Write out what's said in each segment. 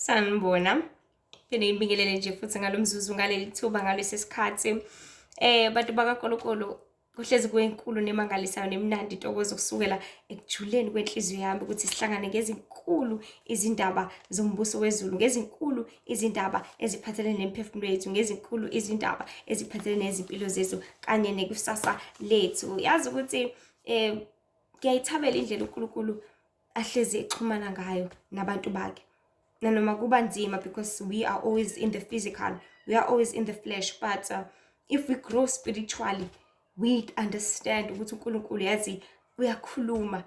Sanibona. Phinde ngibingelele nje futhi ngalo mzuzu ngaleli thuba ngalesi sikhathi. Bantu bakaNkulunkulu, kuhlezi kuyinkulu nemangalisayo nemnandi intokozo kusukela ekujuleni kwenhliziyo yami ukuthi sihlangane ngezinkulu izindaba zombuso wezulu, ngezinkulu izindaba eziphathelene nemiphefumulo yethu, ngezinkulu izindaba eziphathelene nezimpilo zethu kanye nekusasa lethu. Yazi ukuthi ngiyayithabela indlela uNkulunkulu ahlezi exhumana ngayo nabantu bakhe, nanoma kuba nzima, because we are always in the physical, we are always in the flesh, but if we grow spiritually, we understand ukuthi uNkulunkulu yazi uyakhuluma,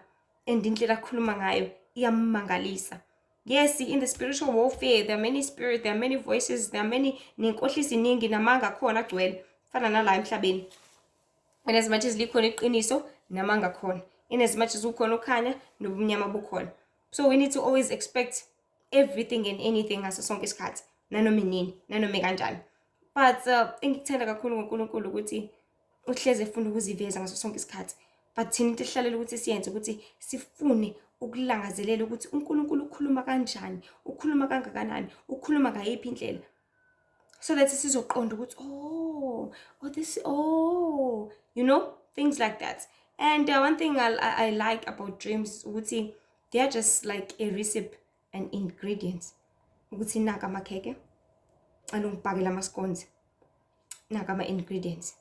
and indlela akhuluma ngayo iyamangalisa. Yes, in the spiritual warfare there are many spirits, there are many voices, there are many, nenkohliso iningi, namanga akhona agcwele, fana nala emhlabeni. And as much as likhona iqiniso, namanga khona. In as much as ukhona ukhanya, nobumnyama bukhona. So we need to always expect everything and anything ngaso sonke isikhathi, nanoma inini, nanoma kanjani. But engikuthanda kakhulu ngoNkulunkulu ukuthi uhleze efuna ukuziveza ngaso sonke isikhathi. But thina into esihlalela ukuthi siyenze ukuthi sifune ukulangazelela ukuthi uNkulunkulu ukhuluma kanjani, ukhuluma kangakanani, ukhuluma ngayiphi indlela, so that sizoqonda ukuthi oh, oh this, oh, you know, things like that. And one thing I like about dreams ukuthi they are just like a recipe and ingredients. Ukuthi naka amakheke, alungibhakela ama-scones, naka ama-ingredients,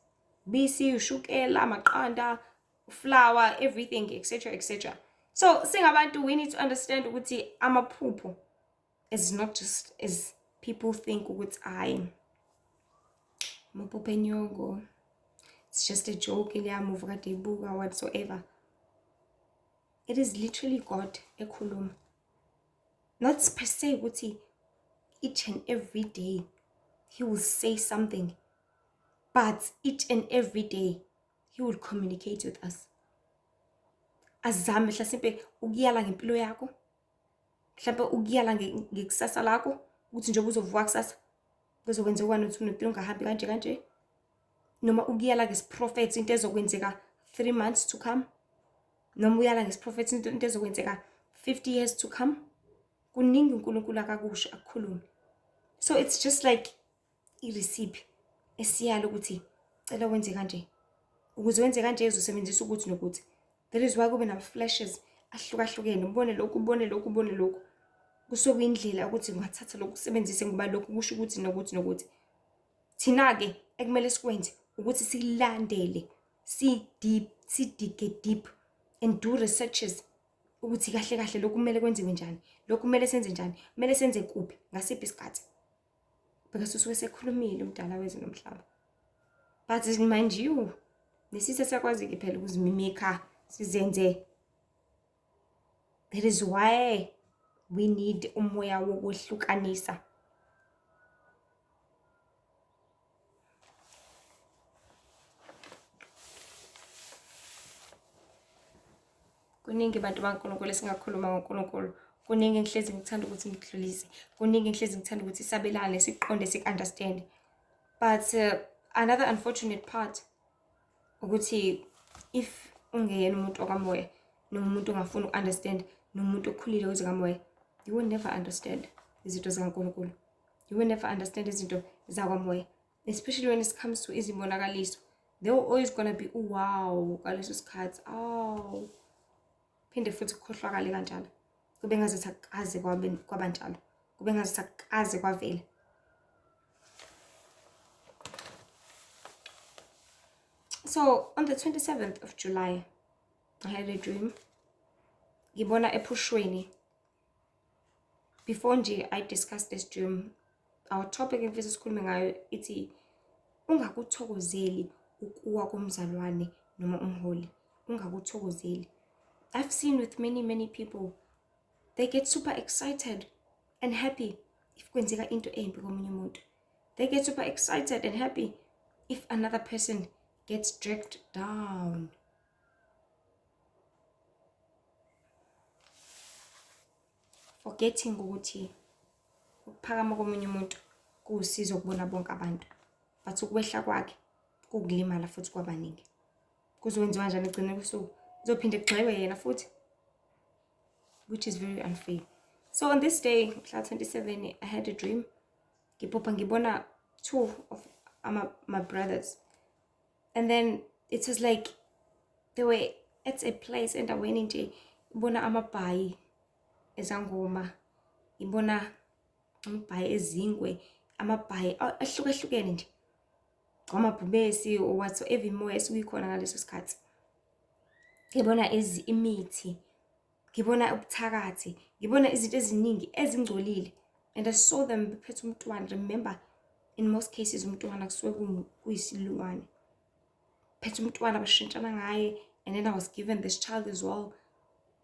bisi, ushukela, amaqanda, flour, everything, etc, etc. So singabantu, we need to understand ukuthi amaphupho is not just as people think ukuthi hayi amaphupho enyoko, it's just a joke, leya movie kade ibuka whatsoever. It is literally God ekhuluma. Not per se ukuthi each and every day he will say something, but each and every day he will communicate with us. Azame mhlasimpe ukuyala ngempilo yakho, mhlawumbe ukuyala ngekusasa lakho, ukuthi njengoba uzovuka kusasa kuzokwenzeka 1 2 3, ungahambi kanje kanje, noma ukuyala ngesiprofethi into ezokwenzeka 3 months to come, noma uyala ngesiprofethi into ezokwenzeka 50 years to come. Kuningi uNkulunkulu akakusho akukhulume. So it's just like i-recipe esiyala ukuthi cela wenze kanje, ukuze wenze kanje uzosebenzisa ukuthi nokuthi. That is why kube nama-flashes ahlukahlukene, ubone lokhu, ubone lokhu, ubone lokhu. Kusuke kuyindlela ukuthi ungathatha lokhu usebenzise ngoba lokhu kusho ukuthi nokuthi nokuthi. Thina-ke ekumele sikwenze ukuthi silandele, si-dig deep and do researches ukuthi kahle kahle lokhu kumele kwenziwe njani, lokhu kumele senze njani, kumele senze kuphi, ngasiphi isikhathi. Because usuke sekhulumile umdala wezwe nomhlaba. But mind you, nesitha siyakwazi-ke phela ukuzimimikha sizenze. That is why we need umoya wokwehlukanisa. Kuningi bantu baNkulunkulu esingakhuluma ngoNkulunkulu. Kuningi engihlezi ngithanda ukuthi ngikudlulise. Kuningi engihlezi ngithanda ukuthi sabelane, siqonde, siku-understand. But another unfortunate part ukuthi if ungeyena umuntu okamoya, noma umuntu ongafuni uku-understand, noma umuntu okhulile kwezikamoya, you will never understand izinto zikaNkulunkulu. You will never understand izinto zakwamoya, especially when it comes to izibonakaliso. They were always gonna be wow ngaleso sikhathi. Oh, phinde futhi kukhohlwakale kanjalo, kube ngazuthi akukaze kwaba njalo, kube ngazuthi akukaze kwavela. So on the 27th of July, I had a dream. Ngibona ephushweni. Before nje I discuss this dream, our topic engifisa sikhulume ngayo ithi ungakuthokozeli ukuwa komzalwane noma umholi, ungakuthokozeli. I've seen with many, many people, they get super excited and happy if kwenzeka into embi komunye umuntu. They get super excited and happy if another person gets dragged down. Forgetting ukuthi ukuphakama komunye umuntu kuwusizo kubona bonke abantu, but ukwehla kwakhe kukulimala futhi kwabaningi. Kuzokwenziwa kanjani egcineni kosuku? Kuzophinde kugxekwe yena futhi, which is very unfair. So on this day, mhla 27, I had a dream. Ngiphupha ngibona two of my brothers. And then it was like they were at a place endaweni nje, ngibona amabhayi ezangoma, ngibona amabhayi ezingwe, amabhayi ahlukahlukene nje, amabhubesi or whatsoever imoya esuke ikhona ngaleso sikhathi. Ngibona imithi, ngibona ubuthakathi, ngibona izinto eziningi ezingcolile. And I saw them bephethe umntwana. Remember, in most cases umntwana kusuke kuyisilwane. Phethe umntwana bashintshana ngaye, and then I was given this child as well.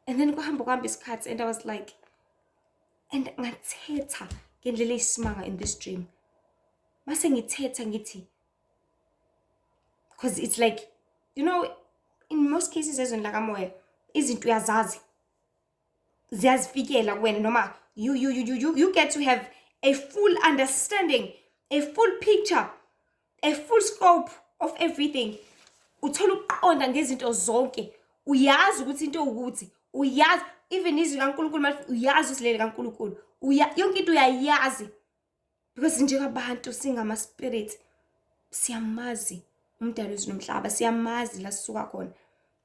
And then kuhamba kuhamba isikhathi, and I was like, and ngathetha ngendlela eyisimanga in this dream. Mase ngithetha ngithi, because it's like, you know, in most cases ezweni lakamoya, izinto uyazazi, ziyazifikela kuwena, noma you get to have a full understanding, a full picture, a full scope of everything. Uthola ukuqonda ngezinto zonke, uyazi ukuthi into ukuthi uyazi, even izwi kaNkulunkulu manje uyazi ukuthi leli kaNkulunkulu, yonke into uyayazi, because njengabantu singama spirit, siyamazi umdali wezulu nomhlaba, siyamazi la sisuka khona.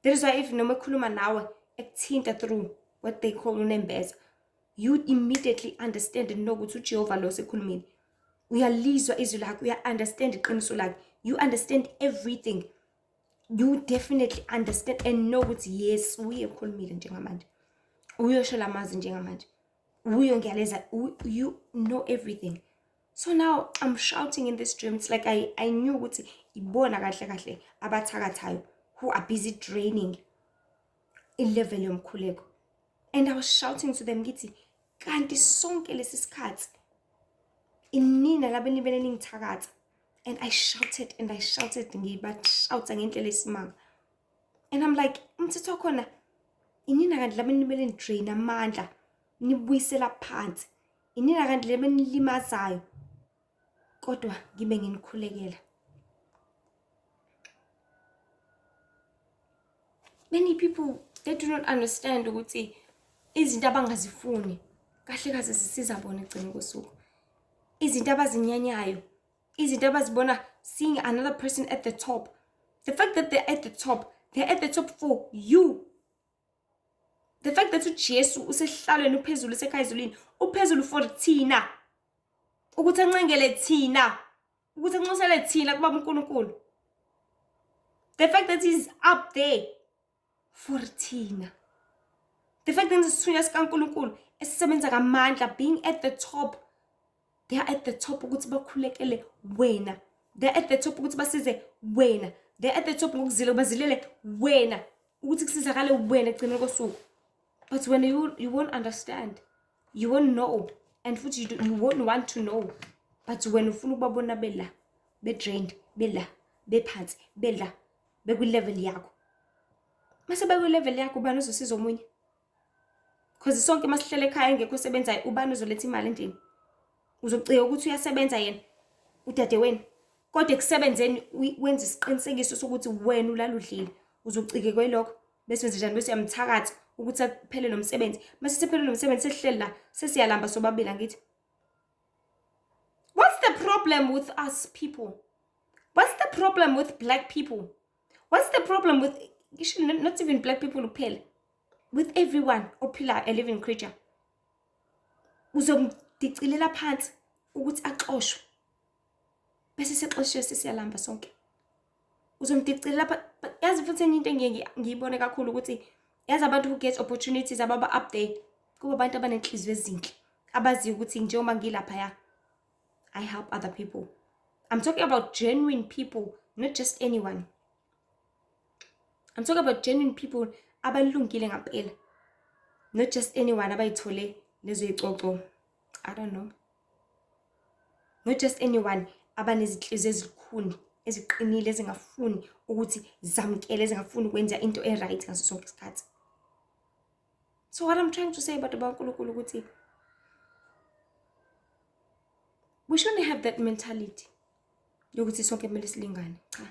That is why if noma ekhuluma nawe ekuthinta through what they call unembeza, you immediately understand and know ukuthi uJehova lo sekhulumile. Uyalizwa izwi lakhe, uya-understand iqiniso lakhe, you understand everything. You definitely understand and know ukuthi yes, uye ukhulumile njengamanje, uyosho lamazwi njengamanje, uyo ngiyaleza, you know everything. So now I'm shouting in this dream. It's like I knew ukuthi ibona kahle kahle abathakathayo who are busy draining i-level yomkhuleko. And I was shouting to them ngithi, kanti sonke lesi sikhathi inina laba nibele ningithakatha. And I shouted and I shouted, ngibashouta ngendlela esimanga. And I'm like, umthetho wakhona inina kanti laba nibele nidrain amandla, nibuyisela phansi, inina kanti laba nilimazayo, kodwa ngibe nginikhulekela. Many people, they do not understand ukuthi izinto abangazifuni kahle kahle zisiza bona ekugcineni kosuku. Izinto abazinyanyayo, izinto abazibona, seeing another person at the top. The fact that they're at the top, they're at the top for you. The fact that uJesu usehlalweni uphezulu usekhaya ezulwini, uphezulu for thina. Ukuthi ancengele thina, ukuthi anxusele thina kubaba uNkulunkulu. The fact that he's up there for thina. The fact that isithunywa sikaNkulunkulu esisebenza ngamandla, being at the top, they are at the top ukuthi bakhulekele wena. They are at the top ukuthi basize wena. They are at the top ngokuzila, bazilele wena, ukuthi kusizakale wena ekugcineni kosuku. But when you won't understand, you won't know, and futhi you won't want to know. But when ufuna ukubabona bela, be-drained, bela, bephansi, bela, bekwi-level yakho. Mase bekwi-level yakho, ubani uzosiza omunye? Because sonke masihlele ekhaya engekho osebenzayo, ubani uzoletha imali endlini? Uzocika ukuthi uyasebenza yena, udadewenu. Kodwa ekusebenzeni wenza isiqinisekiso sokuthi wena ulala udlile. Uzocike kwelokho, bese wenza njani, bese uyamthakatha ukuthi aphele lo msebenzi. Mase sephele lo msebenzi, sesihleli la, sesiyalamba sobabili angithi. What's the problem with us people? What's the problem with black people? What's the problem with, not even black people kuphela, with everyone ophila, a living creature? Uzomdicilela phansi ukuthi axoshwe. Bese sexoshiwe sesiyalamba sonke. Uzomdicilela phansi. Yazi futhi enye into engiye ngiyibone kakhulu ukuthi yazi abantu who get opportunities ababa up there kuba abantu abanenhliziyo ezinhle, abaziyo ukuthi njengoba ngilaphaya I help other people. I'm talking about genuine people, not just anyone. I'm talking about genuine people abalungile ngampela, not just anyone abayithole lezo yicoco. I don't know. Not just anyone abanezinhliziyo ezilukhuni, eziqinile, ezingafuni ukuthi zamukele, ezingafuni ukwenza into e-right ngaso sonke isikhathi. So what I'm trying to say about uNkulunkulu ukuthi we shouldn't have that mentality yokuthi sonke kumele silingane. Cha,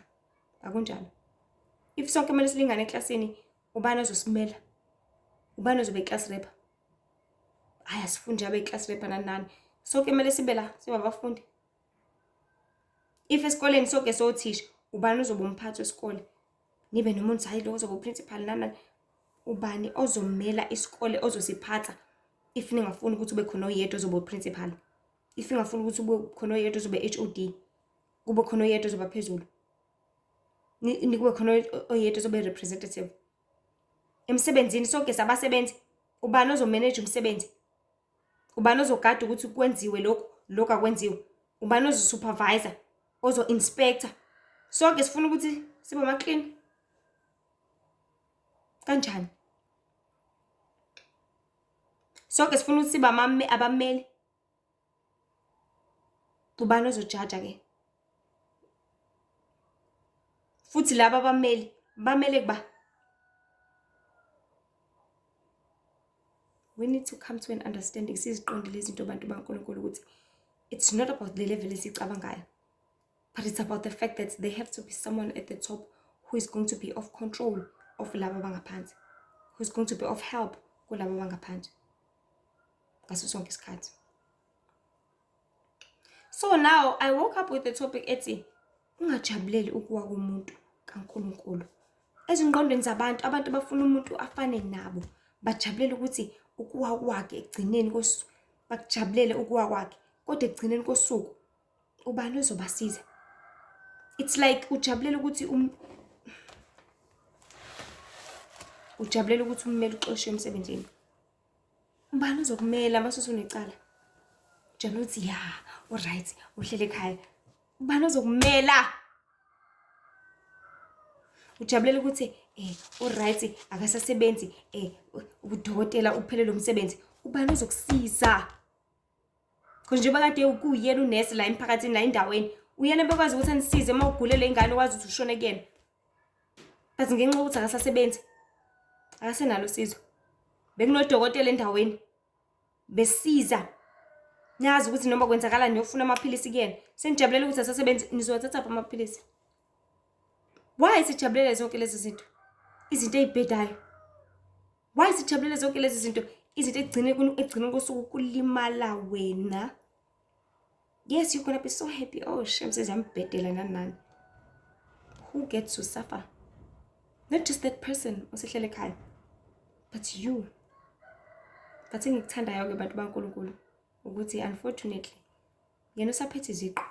akunjalo. If sonke kumele silingane eklasini, ubani ozosimela? Ubani ozobe class rep? Hhayi asifundi abe class rep nani nani. Sonke kumele sibe la sibe abafundi. If esikoleni sonke sothisha, ubani ozoba umphathi wesikole? Nibe nomuntu hhayi lo ozoba uprincipal nani nani. Ubani ozomela isikole ozosiphatha if ningafuni ukuthi ube khona oyedwa ozoba uprincipal? If ningafuni ukuthi ube khona oyedwa ozoba HOD, kube khona oyedwa ozoba phezulu. Kube khona oyedwa ozoba representative. Emsebenzini sonke sabasebenzi, ubani ozomanage umsebenzi? Ubani ozogada ukuthi kwenziwe lokhu, lokhu akwenziwe? Ubani ozosupervisor, ozo-inspector? Sonke sifuna ukuthi sibe ama-clean. Kanjani? Sonke sifuna ukuthi sibe abameli. Ubani ozojaja ke? Futhi laba abameli bamele kuba we need to come to an understanding siziqonde lezi zinto bantu baNkulunkulu ukuthi it's not about the level esicabangayo but it's about the fact that there have to be someone at the top who is going to be of control of laba abangaphansi, who is going to be of help kulaba abangaphansi ngaso sonke isikhathi. So now I woke up with the topic ethi ungajabuleli ukuwa komuntu kaNkulunkulu. Ezingqondweni zabantu, abantu bafuna umuntu afane nabo, bajabulela ukuthi ukuwa kwakhe ekugcineni kosuku, bakujabulele ukuwa kwakhe, kodwa ekugcineni kosuku ubani ozobasiza? It's like ujabulela ukuthi ujabulela ukuthi ummeli uxoshiwe emsebenzini. Ubani ozokumela mase usunecala? Ujabula ukuthi ya, uright, uhlele ekhaya. Ubani ozokumela? Ujabulela ukuthi uright, akasasebenzi, udokotela uphelelwe umsebenzi. Ubani ozokusiza? Because njengoba kade kuyena unesi la emphakathini la endaweni, uyena bekwazi ukuthi anisize uma ugulele ingane ukwazi ukuthi ushone kuyena. But ngenxa yokuthi akasasebenzi, akasenalo usizo. Bekunodokotela endaweni besiza, niyazi ukuthi noma kwenzakalani niyofuna amaphilisi kuyena. Senijabulela ukuthi asasebenzi, nizowathathaphi amaphilisi? Why sijabulele zonke lezi zinto? Izinto ey'bhedayo. Why sijabulele zonke lezi zinto? Izinto ekugcineni kosuku kulimala wena. Yes, you're gonna be so happy. Oh, shame, seziyambhedela nani nani. Who gets to suffer? Not just that person osehlele ekhaya, but you. But engikuthandayo-ke bantu baNkulunkulu ukuthi unfortunately yena usaphethe iziqu,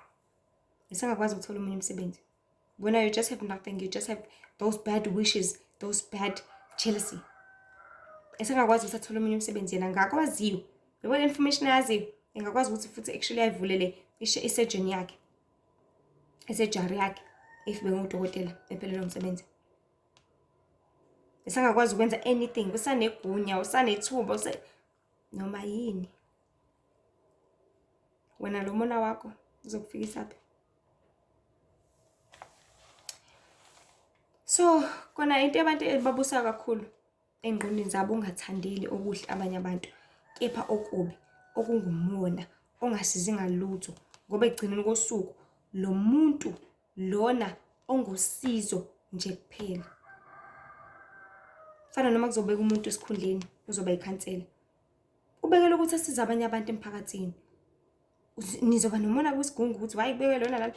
esengakwazi ukuthola omunye umsebenzi. Wena you just have nothing, you just have those bad wishes, those bad jealousy. Esengakwazi ukuthi athole omunye umsebenzi yena ngakwaziyo. Yabo le information ayaziyo, engakwazi ukuthi futhi actually ayivulele isurgeon yakhe, isurgery yakhe if bengudokotela ephelelwe umsebenzi. Esengakwazi ukwenza anything, usanegunya, usanethuba, noma yini. Wena lo mona wakho uzokufikisa phi? So kona into abantu ebabusa kakhulu engqondweni zabo ungathandeli okuhle abanye abantu, kepha okubi okungumona ongasizi ngalutho, ngoba ekugcineni kosuku lo muntu lona ongosizo nje kuphela. Fana noma kuzobeka umuntu esikhundleni uzoba yikhansela, ubekele ukuthi asize abanye abantu emphakathini. Nizoba nomona kwisigungu ukuthi why kubekwe lona lana.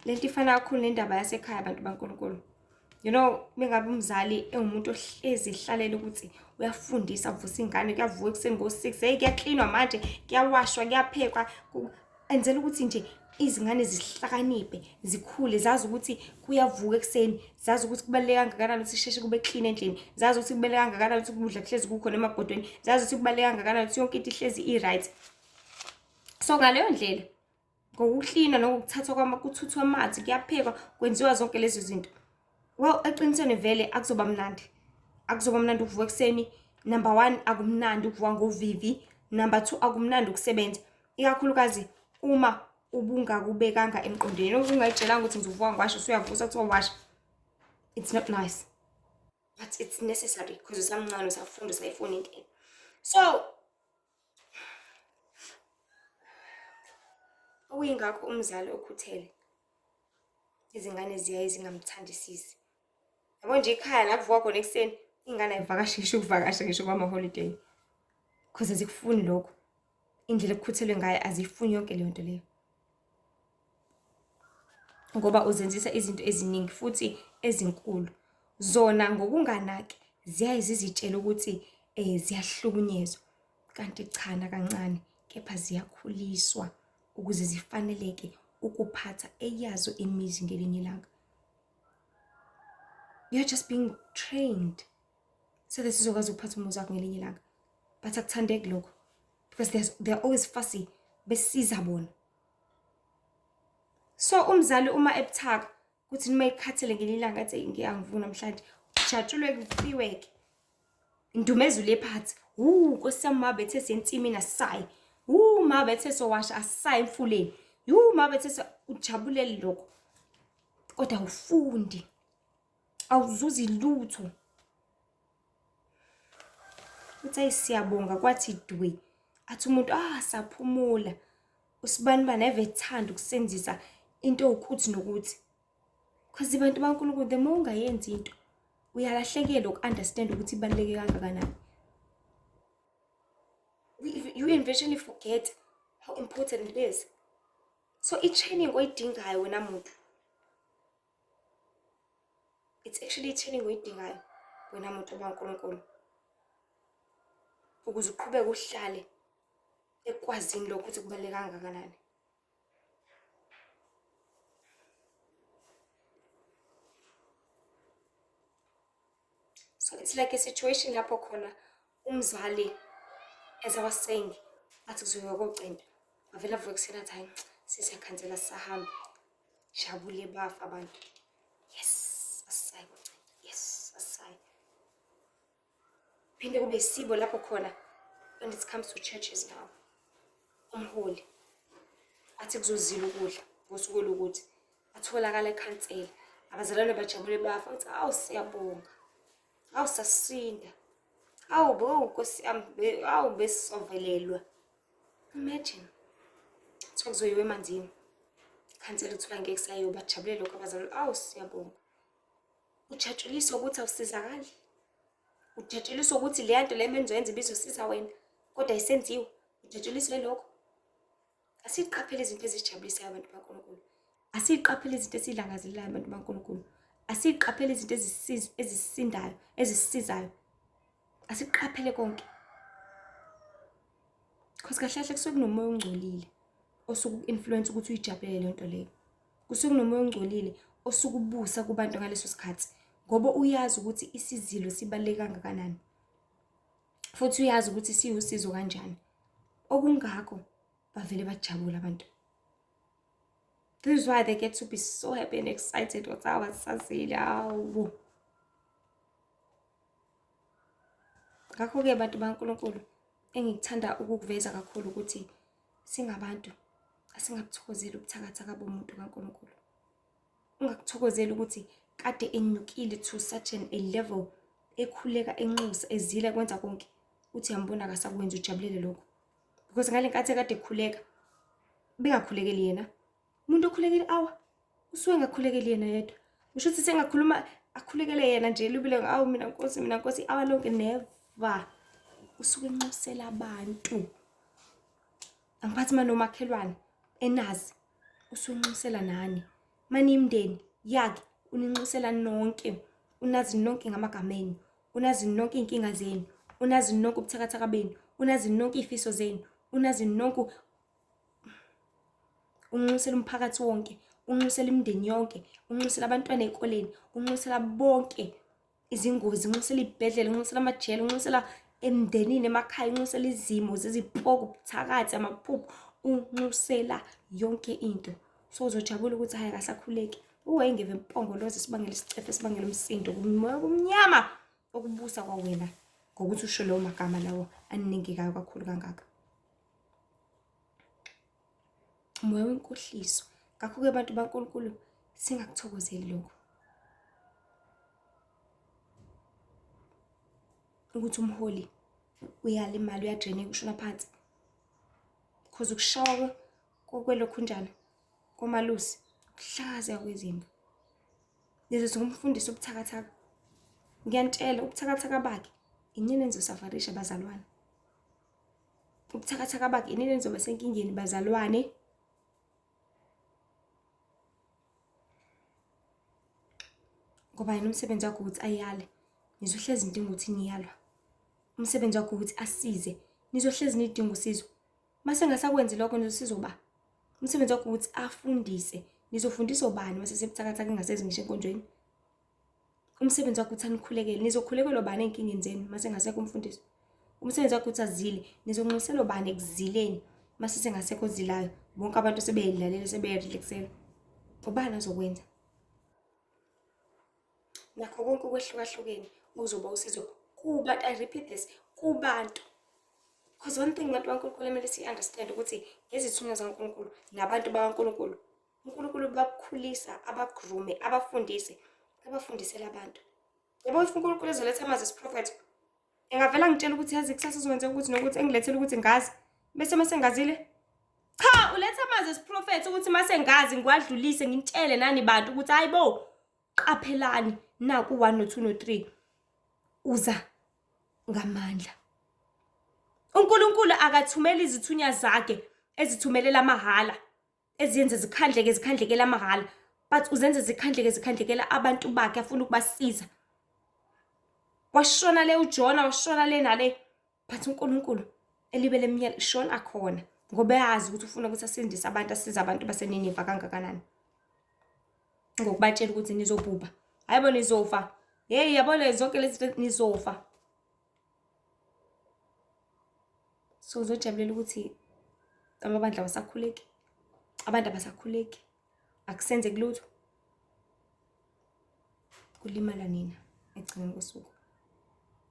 Lento ifana kakhulu nendaba yasekhaya bantu baNkulunkulu. You know, mengabe umzali engumuntu ohlezi ehlalela ukuthi uyafundisa, uvusa ingane, kuyavuka ekuseni ngo-6, hey kuyaklinwa manje, kuyawashwa, kuyaphekwa, enzela ukuthi nje izingane zihlakaniphe, zikhule, zazi ukuthi kuyavuka ekuseni, zazi ukuthi kubaluleke kangakanani ukuthi sheshe kube clean endlini, zazi ukuthi kubaluleke kangakanani ukuthi ukudla kuhlezi kukhona emabhodweni, zazi ukuthi kubaluleke kangakanani ukuthi yonke into ihlezi i-right. So ngaleyo ndlela, ngokuklina nokuthathwa kuthuthwa amanzi, kuyaphekwa, kwenziwa zonke lezo zinto. Well, eqinisweni vele akuzoba mnandi. Akuzoba mnandi ukuvuka ekuseni. Number 1, akumnandi ukuvuka ngovivi. Number 2, akumnandi ukusebenza. Ikakhulukazi uma ubungakubekanga emqondweni. Ungayitshelanga ukuthi ngizovuka ngiwashe, usuyavuka kuthiwa washa. It's not nice. But it's necessary because usamncane, usafunda, usayifuna into. So okuyingakho umzali okhuthele Izingane ziyaye zingamthandisisi. Yabo nje ikhaya la kuvukwa khona ekuseni, ingane ayivakashi ngisho ukuvakasha ngisho kwama-holiday. Cause azikufuni lokho. Indlela ekukhuthelwe ngayo aziyifuni yonke leyo nto leyo. Ngoba uzenzisa izinto eziningi futhi ezinkulu. Zona ngokunganaki ziyaye zizitshele ukuthi ziyahlukunyezwa. Kanti cha nakancane, kepha ziyakhuliswa ukuze zifaneleke ukuphatha eyazo imizi ngelinye ilanga. You're just being trained so that sizokwazi ukuphatha umuzi wakho ngelinye ilanga. But akuthandeki lokho because they're always fussy, besiza bona. So umzali uma ebuthaka kuthi noma ikhathele ngelinye ilanga athi ngiyangivuna namhlanje, kujatshulwe kufiweke. Indumezulu ephansi. Wu Nkosi yami ma bethe sensimini asisayi. Wu ma bethe sowasha asisayi emfuleni. Yu ma bethe so ujabulele lokho. Kodwa awufundi. Awuzuzi lutho. Uthi ayi siyabonga kwathi dwi. Athi umuntu ah saphumula. Usibanibani eve ethanda ukusenzisa into ewukuthi nokuthi. Because abantu baNkulunkulu the more ungayenzi into uyalahlekelwa uku-understand ukuthi ibaluleke kangakanani. You eventually forget how important it is. So i-training oyidingayo wena muntu, it's actually i-training oyidingayo wena muntu baNkulunkulu ukuze uqhubeke uhlale ekwazini lokho ukuthi kubaluleke kangakanani. So it's like a situation lapho khona umzali, as I was saying, athi kuzoyiwa kocenta, avele avuke ekuseni athi hayi sesiyakhansela sisahamba. Jabule bafa abantu. Yes, asisayi kocenta. Yes, asisayi. Phinde kube isibo lapho khona when it comes to churches now. Umholi athi kuzozila ukudla ngosuku olukuthi atholakala ekhansela, abazalwane bajabule bafa uthi awu siyabonga, awu sasinda, awu bo Nkosi yami, awu besisovelelwa. Imagine kuthiwa kuzoyiwa emanzini, khansela kuthiwa ngeke kusayiwa, bajabule lokho abazalwane, awu siyabonga. Ujatshuliswa ukuthi awusizakali, ujatshuliswa ukuthi leya nto leyo benizoyenza ibizosiza wena kodwa ayisenziwa, ujatshuliswa yilokho. Asiqaphele izinto ezijabulisayo abantu baNkulunkulu. Asiqaphele izinto esilangazelelayo abantu baNkulunkulu. Asiqaphele izinto ezisisindayo, ezisisizayo. Asiqaphele konke. Because kahle kahle kusuke kunomoya ongcolile osuke uku-influence ukuthi uyijabulele leyo nto leyo. Kusuke kunomoya ongcolile osuke ubusa kubantu ngaleso sikhathi ngoba uyazi ukuthi isizilo sibaluleke kangakanani. Futhi uyazi ukuthi siwusizo kanjani. Okungakho bavele bajabule abantu. This is why they get to be so happy and excited. Ukuthi awasazile awu. Ngakho-ke bantu baNkulunkulu, engikuthanda ukukuveza kakhulu ukuthi singabantu asingabuthokozeli ubuthakathaka bomuntu kaNkulunkulu. Ungakuthokozeli ukuthi kade enyukile to such an a level, ekhuleka, enxusa, ezila, kwenza konke, uthi uyambona akasakwenzi, ujabulele lokho. Because ngale nkathi ekade ekhuleka, bengakhulekeli yena. Umuntu okhulekela i-hour usuke engakhulekeli yena yedwa. Kusho ukuthi sengakhuluma akhulekele yena nje lubile, awu mina Nkosi, mina Nkosi, i-hour lonke, never. Usuke enxusela abantu. Angiphathi manje nomakhelwane enazi, usunxusela nani. Mani imndeni yakhe uninxusela nonke, unazi nonke ngamagama enu, unazi nonke iy'nkinga zenu, unazi nonke ubuthakathaka benu, unazi nonke iy'fiso zenu, unazi nonke, unxusela umphakathi wonke, unxusela imindeni yonke, unxusela abantwana ey'koleni, unxusela bonke izingozi, unxusela iy'bhedlela, unxusela amajele, unxusela emndenini, emakhaya, unxusela izimo zezipoko, ubuthakathi, amaphupho, unxusela yonke into. So uzojabula ukuthi hhayi akasakhuleki. Uwayengeve impongolozo esibangela isicefe, esibangela umsindo, kumoya kumnyama okubusa kwawena ngokuthi usho lawo magama lawo aningekayo kakhulu kangaka. Umoya wenkohliso. Ngakho-ke abantu baNkulunkulu singakuthokozeli lokho. Ukuthi umholi uyalimala, uyadraineka, ushona phansi. Because ukushawa kwelokhunjana komalusi, ukuhlakazeka kwezimvu. Nizothi ngumfundisi ubuthakathaka. Ngiyanitshela ubuthakathaka bakhe inini enizosafarisha bazalwane. Ubuthakathaka bakhe inini enizoba senkingeni bazalwane. Ngoba yena umsebenzi wakhe ukuthi ayale. Nizohlezi nidinga ukuthi niyalwa. Umsebenzi wakhe ukuthi asize. Nizohlezi nidinga usizo. Mase ngasakwenzi lokho nizosiza uba. Umsebenzi wakhe ukuthi afundise. Nizofundisa obani mase sebuthakathaka engasezi ngisho enkonzweni. Umsebenzi wakhe ukuthi anikhulekele. Nizokhulekelwa bani ey'nkingeni zenu mase ngasekho umfundisi. Umsebenzi wakhe ukuthi azile. Nizonxuselwa bani ekuzileni mase sengasekho ozilayo. Bonke abantu sebeyidlalela sebeyarelaxela. Ubani azokwenza? Nakho konke okwehlukahlukene okuzoba usizo kubantu. I repeat this, kubantu. Because one thing bantu baNkulunkulu emele siyi-understand ukuthi ngezithunywa zikaNkulunkulu nabantu bakaNkulunkulu, uNkulunkulu bakukhulisa, abagrume, abafundise, abafundisele abantu. Yabo if uNkulunkulu ezoletha amazwi esiprofetho, engavela ngitshela ukuthi yazi kusasa uzokwenzeka ukuthi nokuthi engilethele ukuthi ngazi, bese mase ngazile cha, uletha amazwi esiprofetho ukuthi mase ngazi ngiwadlulise ngitshele nani bantu ukuthi hayi bo, qaphelani naku 1 no 2 no 3 uza ngamandla. uNkulunkulu akathumeli izithunya zakhe ezithumelela amahhala, eziyenze zikhandleke zikhandlekela amahhala, but uzenze zikhandleke zikhandlekela abantu bakhe afuna ukubasiza. Washona le uJona, washona le nale, but uNkulunkulu elibele eminyaka shona khona ngoba eyazi ukuthi ufuna ukuthi asindise abantu, asize abantu baseNiniva kangakanani. Ngokubatshela ukuthi nizobhubha, hayi bo nizofa, hey yabo zonke lezi nizofa. So uzojabulela ukuthi amabandla awasakhuleki, abantu abasakhuleki, akusenzeki lutho. Kulimala nina ekugcineni kosuku.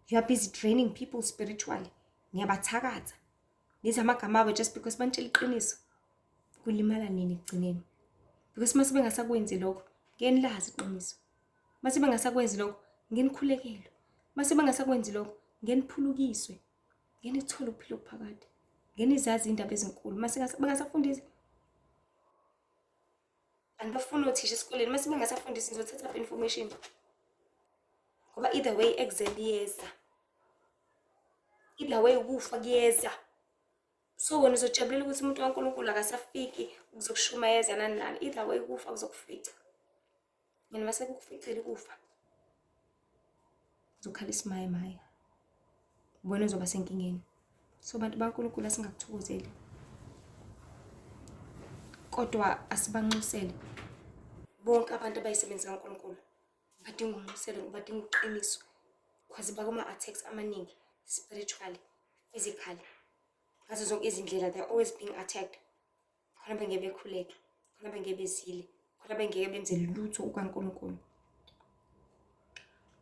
You are busy draining people spiritually. Niyabathakatha. Nithi amagama abo just because banitshela iqiniso. Kulimala nini ekugcineni. Because mase bengasakwenzi lokho, ngeke nilazi iqiniso. Mase bengasakwenzi lokho, ngeke nikhulekelwe. Mase bengasakwenzi lokho, ngeke niphulukiswe. Ngeke nithole ukuphila okuphakade. Ngeke nizazi iy'ndaba ezinkulu. Mase bengasafundisi. Anibafuni othisha esikoleni. Mase bengasafundisi nizothatha information. Ngoba either way exam iyeza. Either way ukufa kuyeza. So wena uzojabulela ukuthi umuntu kaNkulunkulu akasafiki ukuzokushumayeza nani nani. Either way ukufa kuzokufica. Yena mase kukuficile ukufa, uzokhala isimayemaye. Wena uzoba senkingeni. So bantu baNkulunkulu asingakuthokozeli. Kodwa asibanxusele bonke abantu abayisebenzi kaNkulunkulu. Badinga ukunxuselwa, badinga ukuqiniswa. Because bakuma-attacks amaningi spiritually, physically. Ngazo zonke izindlela they are always being attacked. Khona bengeke bekhuleke, khona bengeke bezile, khona bengeke benze lutho kukaNkulunkulu.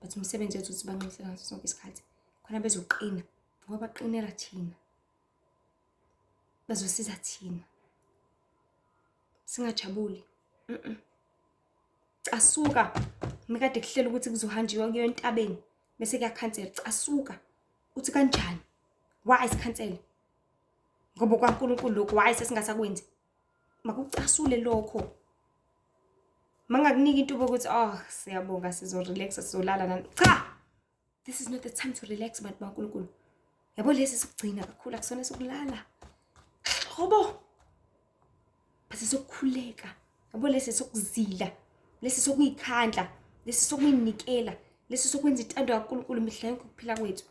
But umsebenzi wethu ukuthi banxusele ngaso sonke isikhathi. Khona bezoqina, ngoba baqinela thina. Bazosiza thina. Singajabuli. Casuka. Mikade kuhlela ukuthi kuzohanjiwa kuyo entabeni bese kuyakhansela. Casuka. Uthi kanjani? Why sikhansele? Ngoba kwaNkulunkulu lokhu, why sesingasakwenzi? Makucasule lokho. Mangakunika intuba ukuthi oh siyabonga sizorelaxa sizolala nani. Cha! This is not the time to relax bantu baNkulunkulu. Yabo lesi sokugcina kakhulu akusona sokulala. Hlobo. Bese sokukhuleka. Yabo lesi sokuzila. Lesi sokuyikhandla, lesi sokuyinikela, lesi sokwenza intando kaNkulunkulu mihla yonke ukuphila kwethu.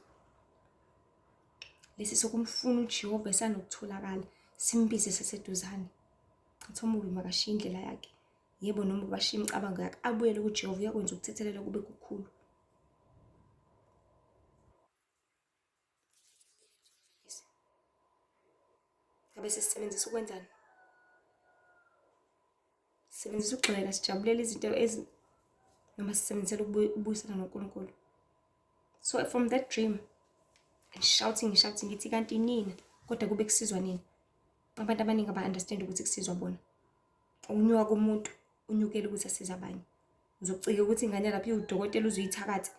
Lesi sokumfuna uJehova esanokutholakala, simbize seseduzane. Uthi omubi makashiye indlela yakhe. Yebo noma bashiye imicabango yakhe, abuyele kuJehova uyakwenza ukuthethelela kube kukhulu. Ngabe sisebenzisa ukwenzani? Sisebenzisa ukugxeka, sijabulela izinto ezi noma sisebenzisela ukubuyisana noNkulunkulu. So from that dream and shouting shouting ngithi kanti nina kodwa kube kusizwa nina. Abantu abaningi aba-understand ukuthi kusizwa bona. Ukunyuka komuntu unyukela ukuthi asize abanye. Uzocika ukuthi ingane lapha iwudokotela uzuyithakatha.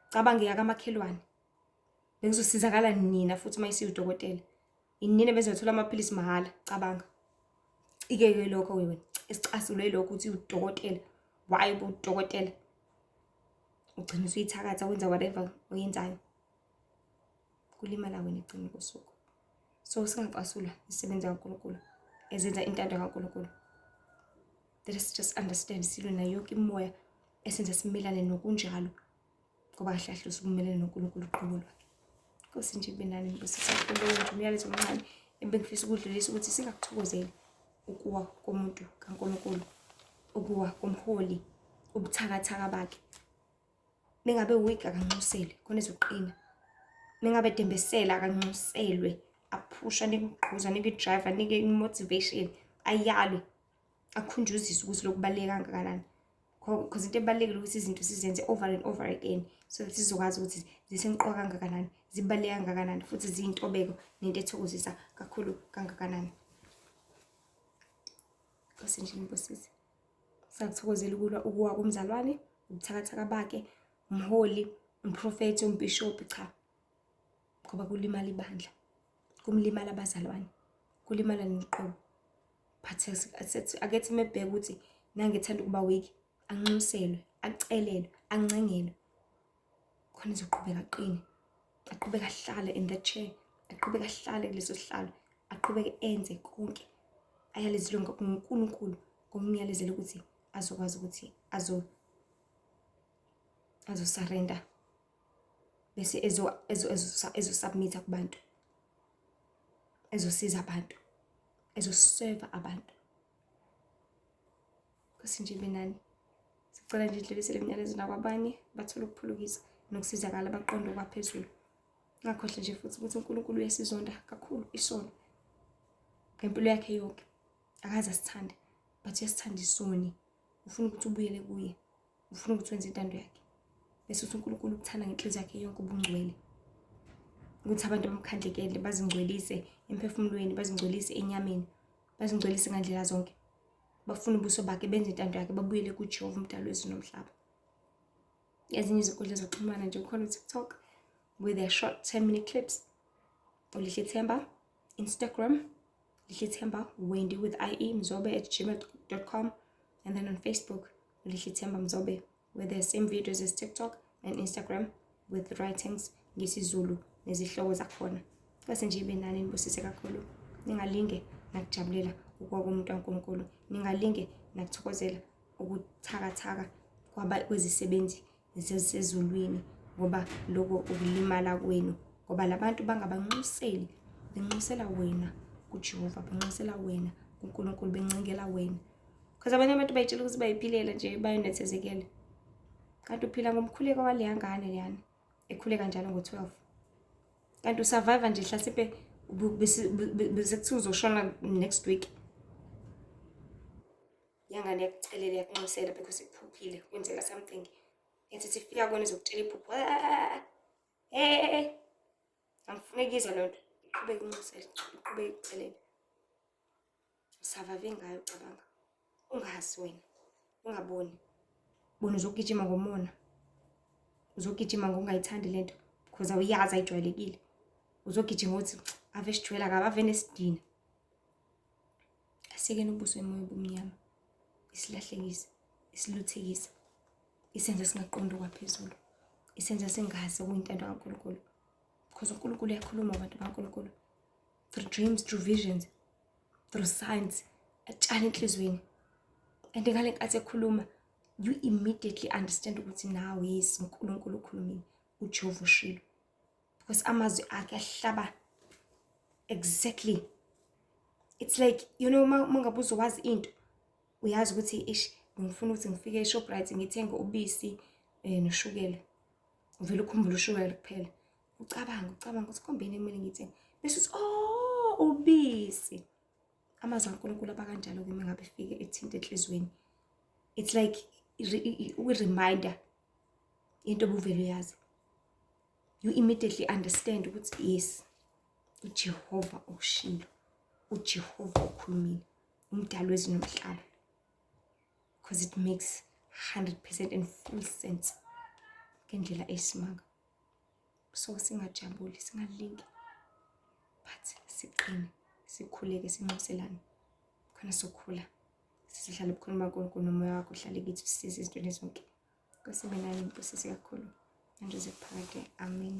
Cabange yakamakhelwane. Bekuzosizakala nina futhi uma isiwudokotela. Inina bezothola amaphilisi mahhala, cabanga. Cike-ke lokho wena, esicasulwe lokho ukuthi iwudokotela. Why ubudokotela? Ugcina usuyithakatha wenza whatever oyenzayo. Kulimala wena ekugcineni kosuku. So singacasulwa isebenza kaNkulunkulu ezenza intando kaNkulunkulu. Let us just understand silwe nayo yonke imimoya esenza simelane nokunjalo ngoba kahle kahle usukumelene noNkulunkulu uqobo lwakhe. Nkosi nje ibe nani nibusise kakhulu nje umyalezo omncane ebengifisa ukudlulisa ukuthi singakuthokozeli ukuwa komuntu kaNkulunkulu, ukuwa komholi, ubuthakathaka bakhe. Mengabe weak akanxusele khona ezoqina. Mengabe dembesela akanxuselwe aphusha anike ukugqoza anike i-drive anike i-motivation ayalwe akhunjuziswe ukuthi lokhu kubaluleke kangakanani. Because into ebalulekile ukuthi izinto sizenze over and over again so that sizokwazi ukuthi zisemqoka kangakanani, zibaluleke kangakanani futhi ziyintobeko nento ethokozisa kakhulu kangakanani. Nkosi nje nibusise. Sakuthokozela ukulwa ukuwa komzalwane, ubuthakathaka bakhe, umholi, umprofethi, umbhishobhi, cha. Ngoba kulimala ibandla, kumlimala abazalwane, kulimala neqobo. But akethi mebheka ukuthi nangethanda ukuba weak, anxuselwe, acelelwe, ancengelwe. Khona ezoqhubeka aqine, aqhubeke ahlale in that chair, aqhubeke ahlale kuleso sihlalo, aqhubeke enze konke ayalezelwe nguNkulunkulu ngokumyalezela ukuthi azokwazi ukuthi azosurrender bese ezosubmitha kubantu, ezosiza abantu, ezoseva abantu. Nkosi nje ibe nani. Sicela nje idlulisele imiyalezo nakwabanye bathole ukuphulukisa nokusizakala baqonde okwaphezulu. Ngakhohlwa nje futhi ukuthi uNkulunkulu uyasizonda kakhulu isono ngempilo yakhe yonke. Akaze asithande but uyasithanda isoni. Ufuna ukuthi ubuyele kuye. Ufuna ukuthi wenze intando yakhe. Bese uthi uNkulunkulu ukuthanda ngenhliziyo yakhe yonke ubungcwele. Ukuthi abantu bamkhandlekele bazingcwelise emphefumulweni, bazingcwelise enyameni, bazingcwelise ngandlela zonke. Bafuna ubuso bakhe, benze intando yakhe, babuyele kuJehova umdali wezulu nomhlaba. Ezinye izinkundla zokuxhumana nje kukhona uTikTok with their short 10-minute clips. Ulihle Themba, Instagram, Lihle Themba, Wendy with IE, Mzobe at gmail.com. And then on Facebook, Lihle Themba Mzobe with the same videos as TikTok and Instagram with writings ngesiZulu nezihloko zakhona. Bese nje ibe nani nibusise kakhulu. Ningalinge nakujabulela ukuwa komuntu kaNkulunkulu. Ningalinge nakuthokozela ukuthakathaka kwaba kwezisebenzi zezezulwini ngoba lokho ukulimala kwenu ngoba labantu bangabanxuseli benxusela wena kuJehova benxusela wena kuNkulunkulu bencengela wena because abanye abantu bayitshela ukuthi bayiphilela nje bayonethezekela kanti uphila ngomkhuleko waleya ngane leyana ekhuleka njalo ngo-12 kanti usurvive nje hlasimpe bese kuthiwa uzoshona next week yangane yakucelela yakunxusela because iphuphile kwenzeka something yathi sifika kona izokutshela iphupho eh angifune kuyizwa loo nto iqhubeke inxusele iqhubeke ikucelele usavave ngayo cabanga ungazi wena ungaboni bona uzogijima ngomona uzogijima ngokungayithandi lento because awuyazi ayijwayelekile uzogijima uthi ave sijwayela kabi ave nesidina asekeni ubuso emoya obumnyama isilahlekise isiluthekise isenze singaqondi okwaphezulu isenze singazi okuyintando kaNkulunkulu because uNkulunkulu uyakhuluma abantu bakaNkulunkulu through dreams, through visions, through signs, atshala enhliziyweni. And ngale nkathi ekhuluma, you immediately understand ukuthi now yes, uNkulunkulu ukhulumile, uJehova ushilo. Because amazwi akhe ahlaba exactly. It's like, you know, uma ngabe uzowazi into, uyazi ukuthi ish, ngifuna ukuthi ngifike eShoprite ngithenge ubisi noshukela. Uvele ukhumbule ushukela kuphela. Ucabanga, ucabanga ukuthi kombeni kumele ngiyithenge. Bese uthi, oh, ubisi. Amazwi kaNkulunkulu aba kanjalo-ke uma ngabe efike ethinta enhliziyweni. It's like i-reminder into obuvele uyazi. You immediately understand ukuthi yes, uJehova ushilo, uJehova ukhulumile, umdali wezulu nomhlaba. Because it makes 100% and full sense ngendlela eyisimanga. So singajabuli, singalingi, but siqine, sikhuleke, sinxuselane khona sokhula sizohlala ebukhoneni baNkulunkulu nomoya wakho uhlale kithi usisize ezintweni zonke. Nkosi ibe nani, nibusise kakhulu. Manje kuphakade. Amen.